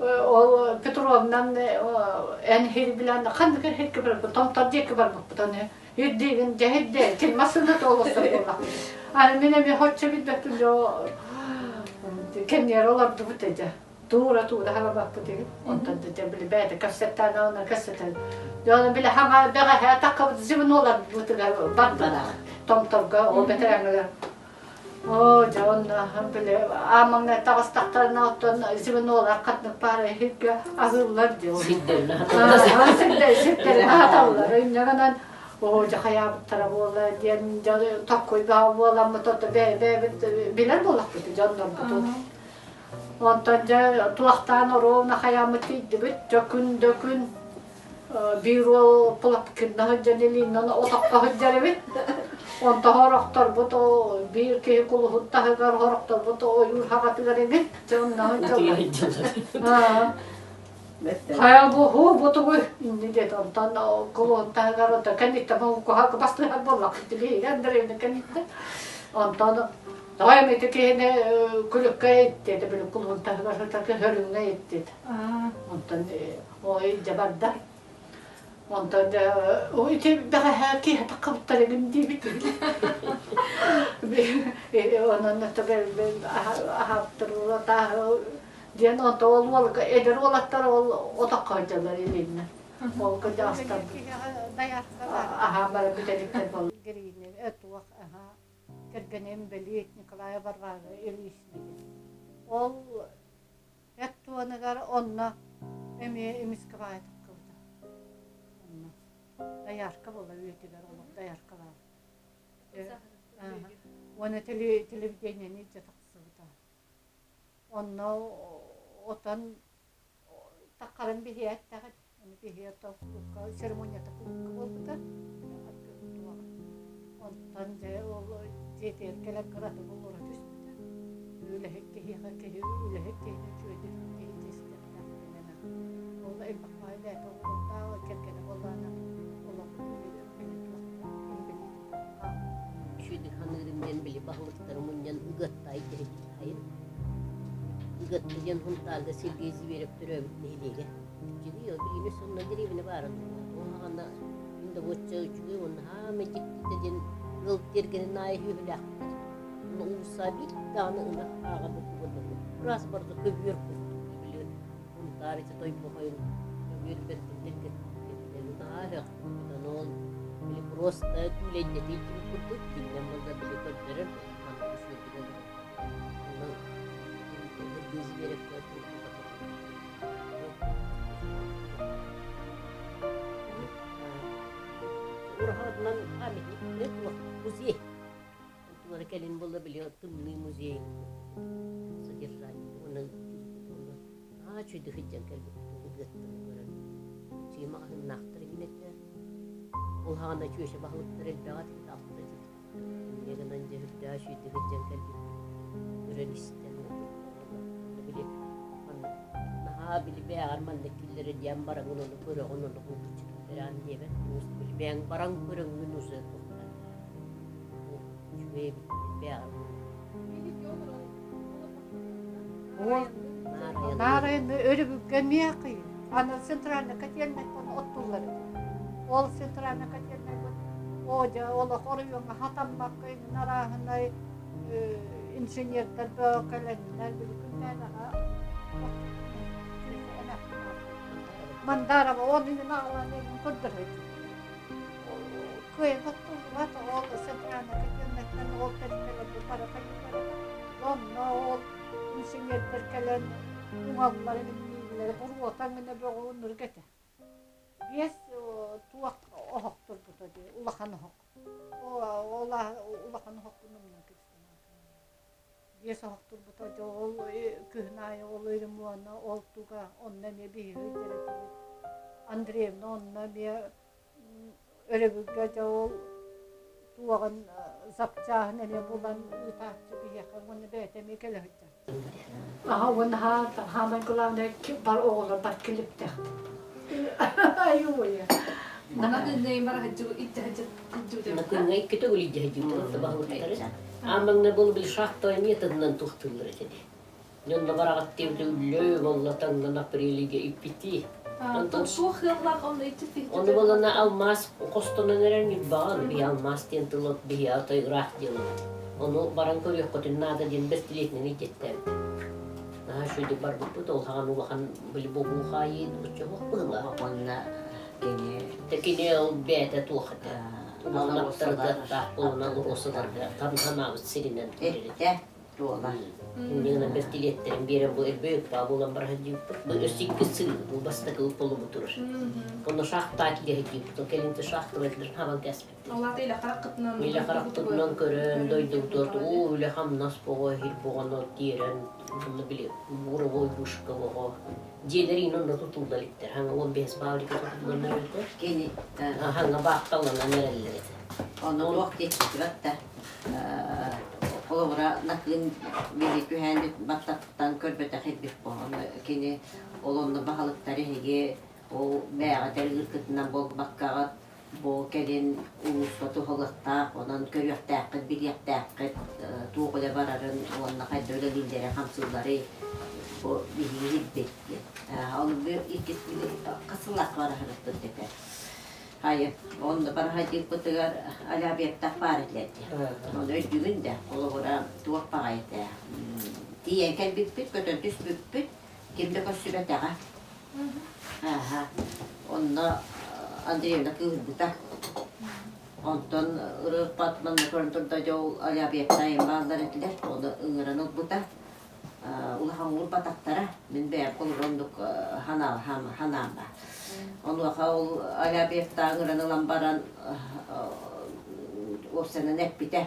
ол Петровнан эн хир билэн ханнык хиргэ барбыт томтор диэки барбыппыт аны ирдиигин дьэ ирдээ ким массыына туолуста буолла. Аны мин эмиэ хоччо билбэппин дьо кэнниэр олордубут эдэ. Туура туура харабаппыт иһин. Онтон дьэ били бэйэтэ кэпсэттээн онно кэпсэтэн. Дьону били хаҥа бэҕэһээ таккабыт звеноларбытыгар бардылар. Томторго ол бэтэрэҥҥэлэр Оо, дьэ онно били аамаҥна таҕыстахтарына оттон звенолар ханнык баара иһиргэ аһыыллар дии. Сирдэрин аһаталлар. Сирдэрин аһаталлар. Инньэ гынан оо дьэ хайаабыттара буолла диэн дьон токкуй баҕа буоламмыт ото бэйэбит билэр буоллахпыт дьоннорбутун. Онтон дьэ туохтаан оруобуна хайааммыт тиийдибит дьэ күн да күн биир уол Пулапкинна сылдьан илиинэн отоххо сылдьар эбит. Онто хорохторбут биир киһи кулуһун таһыгар хорохторбут ойуур хаҕатыгар эбит. Дьэ онно сылдьаллар. Хайа бу хуу бу тугуй инни диэт онтон кулуһун таһыгар ото кэнниттэн куһаҕа бастыһар буоллахпыт билиһиги Андреевна кэнниттэн. Онтон тоҕо ити киһини күлүккэ иттиэтэ били кулуһун таһыгар сытар хөрүҥҥэ иттиэтэ. Онтон Ой, дьэ барда. Онтон дьэ ити бэҕэһээ киэһэ таххабыттар эбин диэбит. Онон аһаптар диэн онто ол уол эдэр уолаттар ол отоххо сылдьаллар илииннэ. Ол кырдьаҕастар аһаан баран бүтэриктэр буолла. Туох кэргэним Белик Николай Варвара Ильична Ол Эт туоныгар онно эмиэ эмискэ баайа таххыбыта. Онно доярка буола үйэтигэр олох дояркалаабыт. Уонна телевидениени илдьэ тахсыбыта. Онно отон. Таххарын биһиэ эттэҕит. Ону биһиэ кулуупка церемонията кулуупка буолбута. Онтон дьэ ол дьиэтигэр кэлэн кыратык олоро түспүтэ. Үлэһит киһиэхэ киһи үлэһит киһини үчүгэйдик киһи истиэхтээх диэн Ол элбэх баай бэйэтэ оҕолордоох, кэргэнэ буоллаҕына олох били туохтаах инбэлиит Үчүгэйдик саныырым диэн били баһылыктары мунньан Ыгыаттай диэбит Ыгыатта диэн Һунтаарга Сергей Зверев төрөөбүт нэһилиэгэ. Үчүгэй ол билигин сонно дэриэбинэ баара Уһаҕана мин да уочча үчүгэй уонна хаамай дьиктитэ диэн ыал тиэргэнин аайы үһүлээхтэр. Уонна уулусса биир даҕаны ынах ааҕа букубунна кураас барыта көбүөр курдук били Һунтаар ити Тойбохойун көбүөр бэрдин тэлгэттэн наһаа өһөхпүт. Ол били просто күүлэйдэтии курдук кининэн буолла били көрдөрөр манна үчүгэйдик олорор. Сергей Зверев Ураһаҕытынан памятник музей. Онтулара кэлин буолла били тымныы музей содержание. Уонна аа чүйдү сылдьан кэлбиппит ыгыаттаны көрөн. Чима маҕаһыыннаахтар иҥин этэ. Ол хаҕана чүөчэ баһылыктар элбэҕэ алта Инньэ гынан дьэ үрдээх үчүгэйдик сылдьан кэлбиппит. Көрөн-истэн били маннык наһаа били бээҕэр маннык киллэрэ диэн бараҥын ону көрөҕүн ону булгуччу киллэрэҕин диэбэт били бэйэҥ баран көрөҥҥүн уже туохтан үчүгэй эбит бээҕэр Наарайны өрөбүлгэ эмиэ кыйын. Аны центральный котельнайтан оттуллар этэ. Ол центральный котельнайбыт оо дьэ олох оройуоҥҥа хатаммакка иҥин арааһынай инженердэр бөҕө кэлэннэр били күннээн аха Мандарова он иҥин аҕалан иҥин көрдөрөйдү. Кыайан оттуллубат ол центральный котельнайтан ол тэрилтэлэргэ бары хайыылар этэ. Онно ол инженердэр кэлэн уҥалларын имнииллэрэ буруота гына бөҕө оннук этэ. Биэс туох оһох турбута дии, улахан оһох. Ол улахан оһохпун умнан кэбистим. Биэс оһох турбута дьэ ол күһүн аайы ол ремонна, ол туга онно эмиэ биһиги ыйдар этибит. Андреевна онно эмиэ Өрөбүлгэ дьэ ол туоҕун запчааһын эмиэ булан ыытааччы биһиэхэ уонна бэйэтэ эмиэ кэлэ сылдьар. Аха уонна хаамай главное бар оҕолор бар килиптэхпит. Айуйа. Накыҥҥа икки төгүл илдьэ сылдьыбыт баһылыктары. Аан маҥнай буолу били шахтовай методынан туохтууллар этэ дии. Дьонно бараҕат диэбитэ үллөө болла таҥнан апрелигэ иппитии. Онтон суох ыаллаах онно иччит Ону болана алмаас хостонон эрэр Ньурбаҕа биһи алмаас диэн тыл от биһи отой ыраах диэн Ону баран көрүөххүтүн наада диэн бэстилиэтинэн илдьэттээбит. Наһаа үчүгэйдик барбыппыт, ол хаҕан улахан били бобуу хаайыы оччоһуох быһыылаах. Уонна кини Кини ол бэйэтэ туох этэ улахан аптарытыаттаах буолан уруосаларга санаабыт сиринэн Эттэ туола. Иннигинэн бэстилиэттэрин биэрэн бу элбэ ыппаа буолан баран дьииппит. Бу өссө икки сыл бу бастакы полубу турар. Онно шахтаа килэһи дьииппит. Кэлин шахтователлэр хабан кэспиттэр. Олата илэ хараххытынан Илэ харахпытынан көрөн дойдубутугар уу үлэ хамнас боҕо иһир боҕону тиэрэн онно били буровой вышка боҕо дьиэлэр иин онно тутулла иликтэр. Хаҥа 15 фабрика тутуллан эрэллэр. Кини Хаҥа баахталанан эрэллэр этэ. Ону туох диэччитибэт да Холобура, Накыын били түһээн баттаттан көрбөтөх ирбит буолан кини ол онно баһылыктар эһиги ол бэйэҕит ыыркытынан буолбаккаҕыт бу кэлин улууска туһалыахтаах, онон көрүөхтээххит, билиэхтээххит туох үлэ барарын уонна хайда үлэлииллэрэ хамсыылларый бу биһиги билбит диэн. Ол иккис хас сыллаахха бара сырыттын этэ. Хайа, онно бараһайдыырбытыгар алябьевтах баар этилэр дии. Ону өйдүүгүн да, холобура, туох баҕайы этэ. Тиийэн кэлбиппит, көтөн түспүппүт, ким да көрсүбэтэҕэ. Ааһа. Онно Андреевна кыыһырбыта. Онтон ырыппат манна көрөн турда дьэ ол алябьевтайым бааллар этилэр, ону ыҥыран ылбыта. Улахан уурбатахтара. Мин бэйэм холобура оннук ханаам баар. Онуоха ол Алябьевтаах ыҥыран ылан баран уопсайынан эппитэ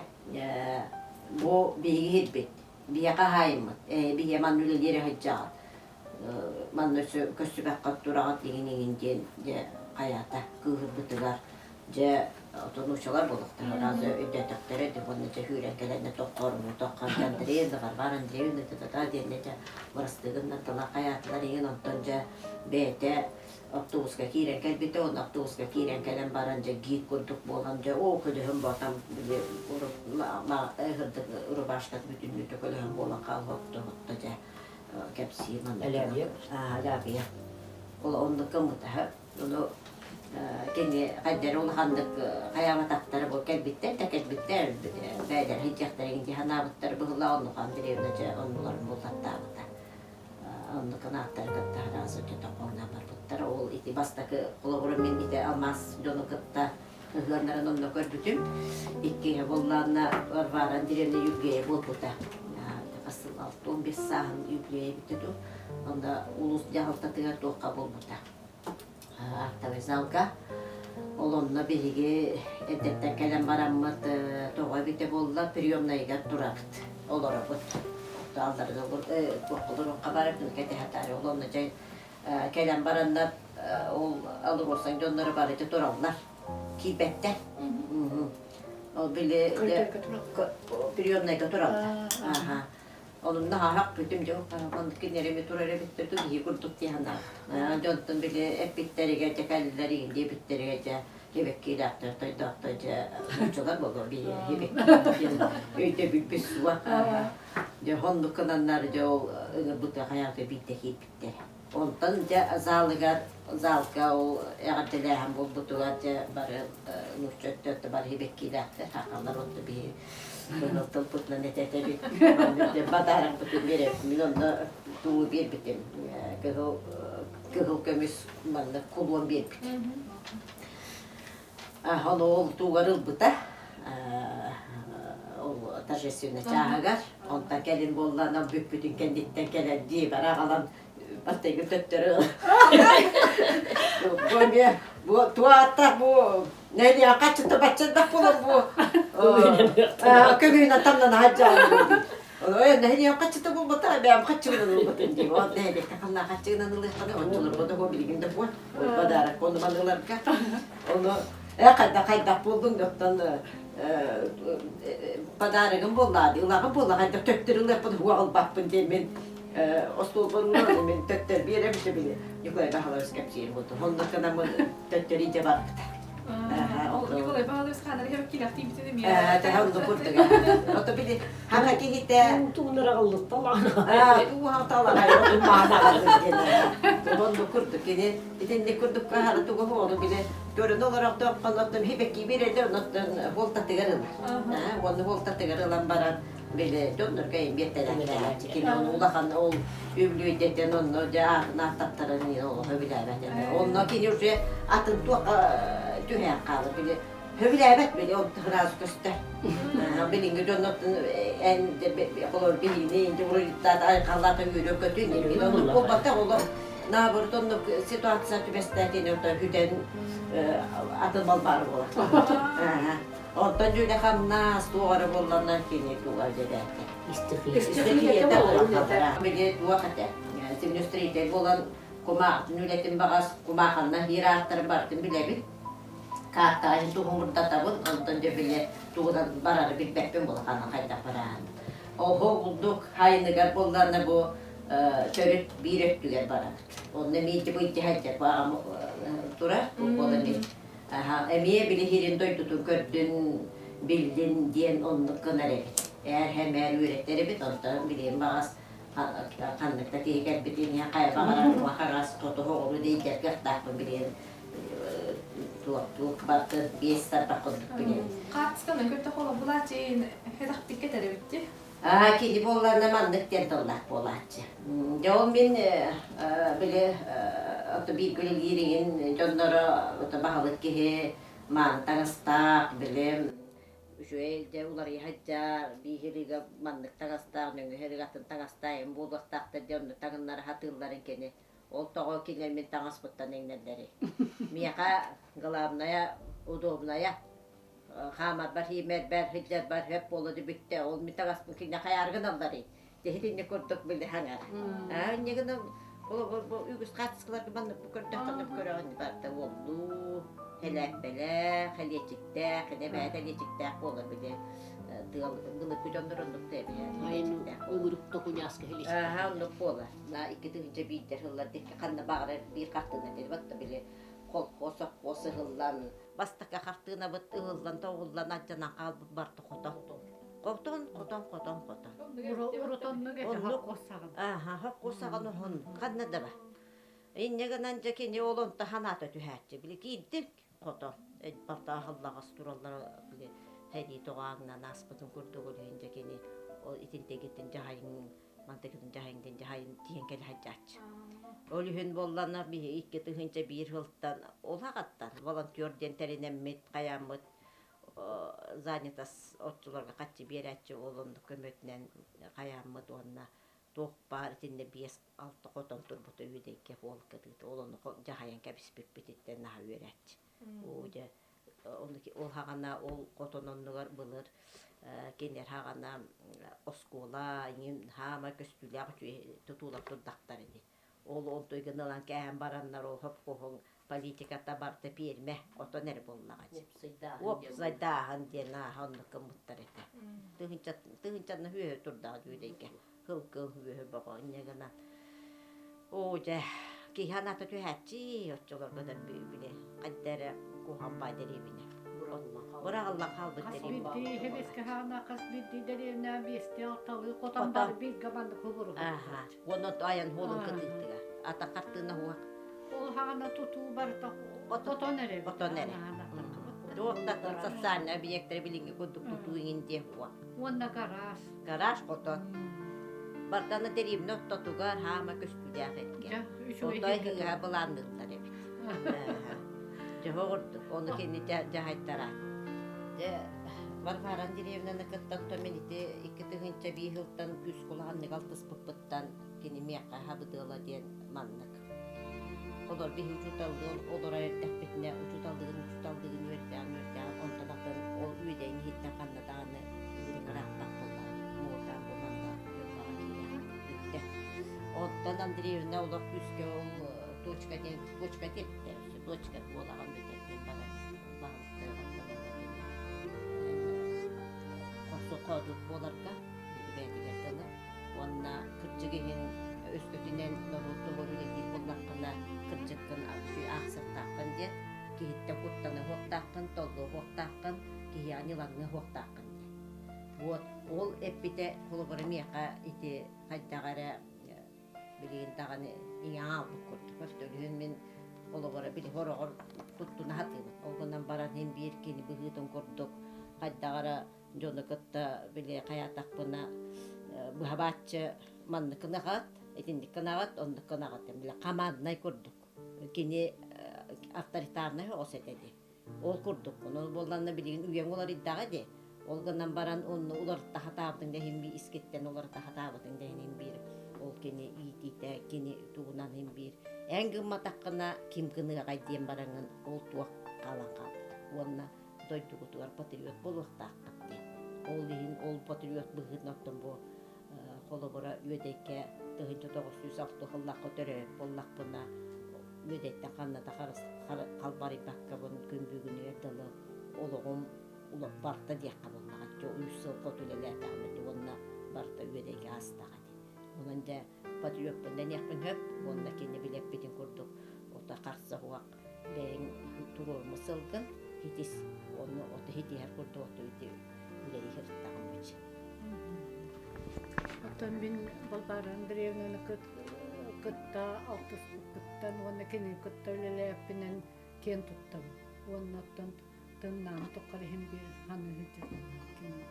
бу биһиги иһирбит, биһиэхэ хаһаайыммыт, биһиэ манна үлэлиир сылдьаҕыт. Манна өссө көссүбэххэ тураҕыт иҥин иҥин диэн дьэ хайаата кыыһырбытыгар дьэ отонуучалар буолуохтара разы өйдөөтөхтөрө дии уонна дьэ сүүрэн кэлэннэ тоххооруму тоххоон Андреевна Варвара Андреевна та диэннэ дьэ бырастыгыннар тыла хайаатылар иҥин онтон дьэ бэйэтэ автобуска киирэн кэлбитэ уонна автобуска киирэн кэлэн баран дьэ гид курдук буолан дьэ оо көлөһүм ботам били ыһырдык рубашкат бүтүннүүтэ көлөһүм буолан хаалбыт отто дьэ кэпсиир манна Алябьев Алябьев ол оннук гыммытаһа ону кини хайдары улаханнык хайаабатахтара бу кэлбиттэр да кэлбиттэр бэйэлэрэ сылдьыахтара дии санаабыттар быһыылаах оннук Андреевна дьэ оннуларын буллаттаабыта оннук анааттары кытта араас өттө хоһунан барбыттар. Ол ити бастакы холобура мин ити алмаас дьону кытта ыһыаннарын онно көрбүтүм. Иккиһэ буоллаанна Варвара Андреевна юбилейа буолбута. Хас сыл 65 сааһын юбилейа эбитэ дуу. Онно улуус дьаһалтатыгар туохха буолбута. Актовый залга. Ол онно биһиги эрдэттэн кэлэн бараммыт тоҕо эбитэ буолла приемнайыгар турабыт, олоробут. Алларга туохха барар кэтэһэ Ол онно дьэ кэлэн бараннар ол Алросан дьонноро бары тураллар. Киирбэттэр. Ол били приемнайга тураллар. Онно хаһах бүтүм дьыл оннук кинилэри турар эбиттэр ту киһи курдук дии санаабыт. Дьонтон били эппиттэригэр дьэ кэллилэр иһин диэбиттэригэр дьэ хибэккиилээхтэр тойдоохтор дьэ нууччалар буолуо биһи хибэкки өйдөбүлбүт суох. Дьэ оннук гынаннар дьэ ол ыҥырбыта хайаата биирдэ киирбиттэр. Онтон дьэ залыгар залга ол эҕэрдэлээһин буолбутугар дьэ бары нуучча өттө бары хибэккиилээхтэр хахаллар отто биһи Кыһыл тылбытынан этэтэбит. Бадааракпытын биэрэбит. Мин онно туу биэрбитим. Кыһыл кыһыл көмүс манна кулон биэрбит. Ону ол туугар ылбыта. Ол торжественный чааһыгар. Онтон кэлин буоллаана бүппүтүн кэнниттэн кэлэн дьиэбэр аҕалан бастайгы төттөрү бу эмиэ бу туааттаах бу нэһилиэк хаччыта баччадах буолар бу көмүнэн тамнан хаджаан нэһилиэк хаччыта буолбата бэйэм хаччыгынан ылбытым дии ол нэһилиэккэ ханна хаччыгынан ылыаххына оччолорго да билигин да буо подарок ону ыларга ону э хайдах хайдах буоллуҥ оттон подарогым буоллаа дии ылаҕым буолла хайдах төттөрү ылыахпын уһуга ылбаппын диэн мин остуолбар ууран мин төттөр биэрэбит били Николай Баһылович кэпсиир буолту онно кынамын төттөрү илдьэ барбыта Николай Баһылович хаанары хэбэккилэхтии бүтүн эмиэ тэһэ онно курдук ото били хаҥа киһитэ онно курдук кини итинник курдук хаһара тугу ону били көрөн олорохтооххон оттон хибэкки биэрэллэр оннуттан буолтатыгар ылар уонна буолтатыгар ылан баран били дьоннорго эмиэ кини ону улахан ол үбүлүөйдэтэн онно дьэ аатын ааттаттаран олоһо билээбэт этэ онно кини уже атын туохха түһээн хаалар били хөбүлээбэт били ол сразу көстөр билиҥҥи дьоннортон эн холор биһиини инди уруйдаат айхаллаата үөрө көтүн оннук буолбатах олох наоборот оннук ситуация түбэстээтин онтон хүтэн атын балбаары буолар Онтон дьүлэ-хамнас туох эрэ буолланна кини туга дьэбээтэ. Истихиэтэ буолан Били туох этэ. Землеустроитель буолан кумаахтын үлэтин баҕас кумааханна биир ааттарын барытын билэбин. Каартаҕа иһин туһуҥурдатабын, онтон дьэ били тугунан барары билбэппин буолаханан хайдах барааһын. Оһо курдук хайыныгар буолланна бу төрүт биир өттүгэр барабыт. Онно эмиэ ити быйдьаһайдьар бу аҕам турар, буолан Эмиэ билиһирин дойдутун көрдүн, биллин диэн оннук гынар эбит. Ээр хэмээр үөрэттэр эбит, онтон билигин баҕас ханнык да киһи кэлбитин иһин хайа баҕарар хаҥас хоту оҕолу диэйдэр кыахтаахпын билигин туох барыта биэс тарбах курдук билигин. Хаартысканы көрдөх олорбулааччы хэтэхтик кэтэрэбитти. Аа кини буоллаана маннык диэн тыллаах буолааччы. Дьэ ол мин били ото бииргэ үлэлиир иҥин дьонноро ото баһылык киһи мааны таҥастаах били үчүгэй дьэ уларыйа сылдьар биир ыга маннык таҥастаах нөҥүө ыга атын таҥастаах эм буолуохтаахтар дьэ онно таҥыннара сатыылларын кини ол тоҕо кинилэр мин таҥаспыттан иҥнэллэрий миэхэ главное удобная хаамарбар иимэрбэр сылдьарбар сөп буола да бүттэ ол мин таҥаспын кинини хайааргын алларый дьэ итинник курдук били хаҥара аа инньэ гынан Ол бу үгүс хаартыскаларга маннык бу көрдөххүнэ бу көрөҕүн барыта уоллуу, хэлээппэлээх, хэлиэчиктээх, кини эбээтэ хэлиэчиктээх буолар били тыал былыргы дьоннор оннук да эбэһэ хэлиэчиктээх буолар. Өҥүрүк токуняска хэлиэчиктээх. Ааһа оннук буолар. На 2001 сыллар дикки ханна баҕарар биир хартыына диэбэт да били колхоз, совхоз ыһыллан бастакы хартыынабыт ыһыллан тоҕуллан алдьанан хаалбыт барыта хотон. Хотон, хотон, хотон, хотон. Урут оннук этэ Оннук. хоккос саҕана. Ааһа, хоккос саҕана уһун ханна да бар. Инньэ гынан дьэ кини ол онто ханаата түһээччи. Били киирдик хотон. Балтааһыллаҕас тураллара били һэрии тоҕооҥнон ааспытын курдук үлүһүн дьэ кини ол итинтэгитин дьаһайын мантыкытын дьаһайын диэн дьаһайын тиийэн кэлэ сылдьааччы. Ол иһин буоллана биһи 2001 сылтан улаҕаттан волонтер диэн тэринэммит, хайааммыт занятас оччолорго хаччы биэрээччи ол оннук көмөтүнэн хайааммыт уонна туох баар итиннэ 5-6 хотон турбута үөдэйгэ уол кытыыта ол ону дьаһайан кэбиспиппититтэн наһаа үөрээччи. Оо дьэ ол хаҕана ол хотон оннугар былыр кинилэр хаҕана оскуола иҥин хаамай көстүүлээх үчүгэй тутуулар турдахтар ини. Ол онтуйгын ылан кээһэн бараннар ол хопкуһуҥ политиката барыта пиэрмэ хотон эрэ буоллаҕа дии. Уопсайдааһын диэн ааһа оннук гыммыттар этэ. Тыһыынчанна үөһэ турдаҕа дүүдэйгэ. Һылгы үөһэ бөҕө инньэ гынан Оо дьэ, киһи аната түһээччи, оччолорго да били хайда эрэ куһаҕан баай дэриэбинэ. Быраҕыллан хаалбыт Хас дэриэбинэ. биирдии хебеске хаана хас биирдии дэриэбинэ биэстии алталыы хотон Хотон. бары бииргэ маннык хубуруһу Ааха. Уонна айан хуолун кытыытыга. Ата хартыына хуох. Ол хаана тутуу барыта Хотон. хотон эрэ. Хотон эрэ. Туох да социальный объекттары билиҥҥи курдук тутуу иҥин диэн хуох. Уонна гараж. Гараж хотон. Барданы дэриэбинэ ортотугар хаама көстүүлээх эргэ. Дьэ, үчүгэй Отой ыһыаҕа былаанныыллар эбит. Дьоһо курдук, ону кини дьаһайтара. Дьэ, Варвара Андреевнаны кытта мин ити 2001 сылтан күүс кулаҕаннык алтыспыппыттан кини миэхэ хабыдыала диэн маннык. Олор биһи учууталлыын олорор эрдэхпитинэ учууталлыгын учууталлыгын үөрдэҕин үөрдэҕин онтон атын ол үөдэйин иһиттэн ханна даҕаны ыырыҥ ырааппат буоллаҕа муҥутаан бу манна Ньурбаҕа киирэҕин бүттэ. Оттон Андреевна олох күүскэ ол точка диэн точка диэбиттэр точка буолаҕын бүтэр диэн баран баһылыктары хорсун хоодуот буоларга бэйэтигэр дылы уонна кырдьык иһин өскөтүнэн норуот туһугар үлэлиир буоллаххына кырдьыккын үчүгэй аахсыахтааххын диэн киһиттэн куттаныа суохтааххын, толлуо суохтааххын, киһиэхэ ньылаҥныа суохтааххын диэн. Вот ол эппитэ холобура миэхэ ити хайдах эрэ билигин даҕаны иҥэ хаалбыт курдук. Өстөлүһүн мин холобура били хороҕор туттуна сатыыбын. Ол гынан баран иһин биир кини быһыытын курдук хайдах эрэ дьону кытта били хайаатахпына быһабааччы маннык гынаҕат, итинник гынаҕат, оннук гынаҕат били команднай курдук. Кини авторитарнай оҕус этэ дии. Ол курдук. Ону буолланна билигин үйэҥ уларыйдаҕа дии. Ол гынан баран онно уларытта сатаабытыҥ да иһин биир искиттэн уларыта сатаабытыҥ да иһин биир ол кини иитиитэ, кини тугунан иһин биир эн гымматаххына ким гыныаҕай диэн бараҥҥын ол туох хаалан хаалбыт. Уонна дойдугутугар патриот буолуохтааххыт диэн. Ол иһин ол патриот быһыытынан оттон бу холобура Үөдэйгэ 1906 сыллаахха төрөөбүт буоллахпына Үөдэйтэн ханна да халбарыйбаккабын күн бүгүнүгэр дылы олоҕум барта диэххэ буоллаҕа үс сыл хоту үлэлээтэҕим этэ уонна барыта Үөдэйгэ аастаҕа дии. Онон дьэ патриоппун дэниэхпин сөп уонна кини билэппитин курдук ото харса суох бэйэҥ туруоруммут сылгын хитис ону ото хитиһэр курдук ото ити үлэлии сырыттаҕым бычы. Оттон мин Балбаара Андреевнаны кытта алтыспыппыттан уонна кинини кытта үлэлээппинэн киэн туттабын. Уонна оттон тыннааны туххар иһин биир ханыыһы кини.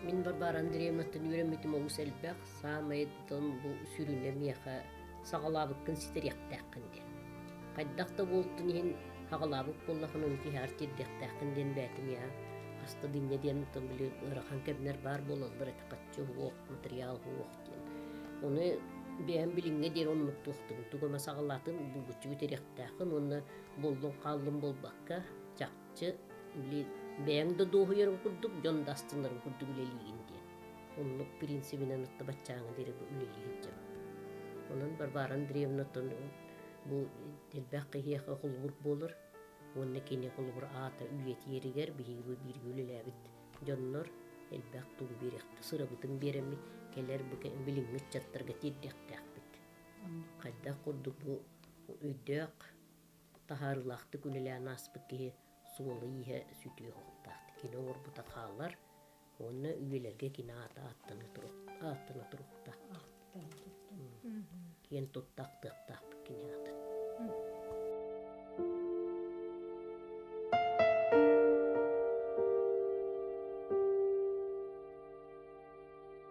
Мин Варвара Андреевнаттан үөрэммитим олус элбэх. Саамай бу сүрүнэ миэхэ саҕалаабыккын ситэриэхтээххин диэн. Хайдах да буолтун иһин хаҕалаабыт буоллаххына ону тиһэҕэр тиэрдиэхтээххин диэн бээтим иһэ хаста дынньа диэн оттон били ыарахан кэмнэр баар буолаллар этэ хаччы уһуох материал уһуох диэн. Ону бэйэм билиҥҥэ диэри оннук туохтубун тугу эмэ саҕалаатым булгуччу бүтэриэхтээххин уонна буоллун хааллын буолбакка чахчы били бэйэҥ да дуоһуйарын курдук дьон да астынарын курдук үлэлиигин диэн. Оннук принцибинэн ытта баччааҥҥа диэри бу үлэлии сылдьабын. Онон Варвара Андреевнаттан бу элбэх киһиэхэ холобур буолар уонна кини холобур аата үйэтийэригэр биһиги бииргэ үлэлээбит дьоннор элбэх тугу биэриэхтэ сырабытын биэрэммит кэлэр бу билиҥҥи ыччаттарга тиэрдиэхтээхпит. Хайдах курдук бу өйдөөх таһаарыылаахтык үлэлээн ааспыт киһи суола-ииһэ сүтүө суохтаах. Кини оҥорбута хаалар уонна үйэлэргэ кини аата ааттана туруохтаах. Киэн тутта ахтыахтаахпыт.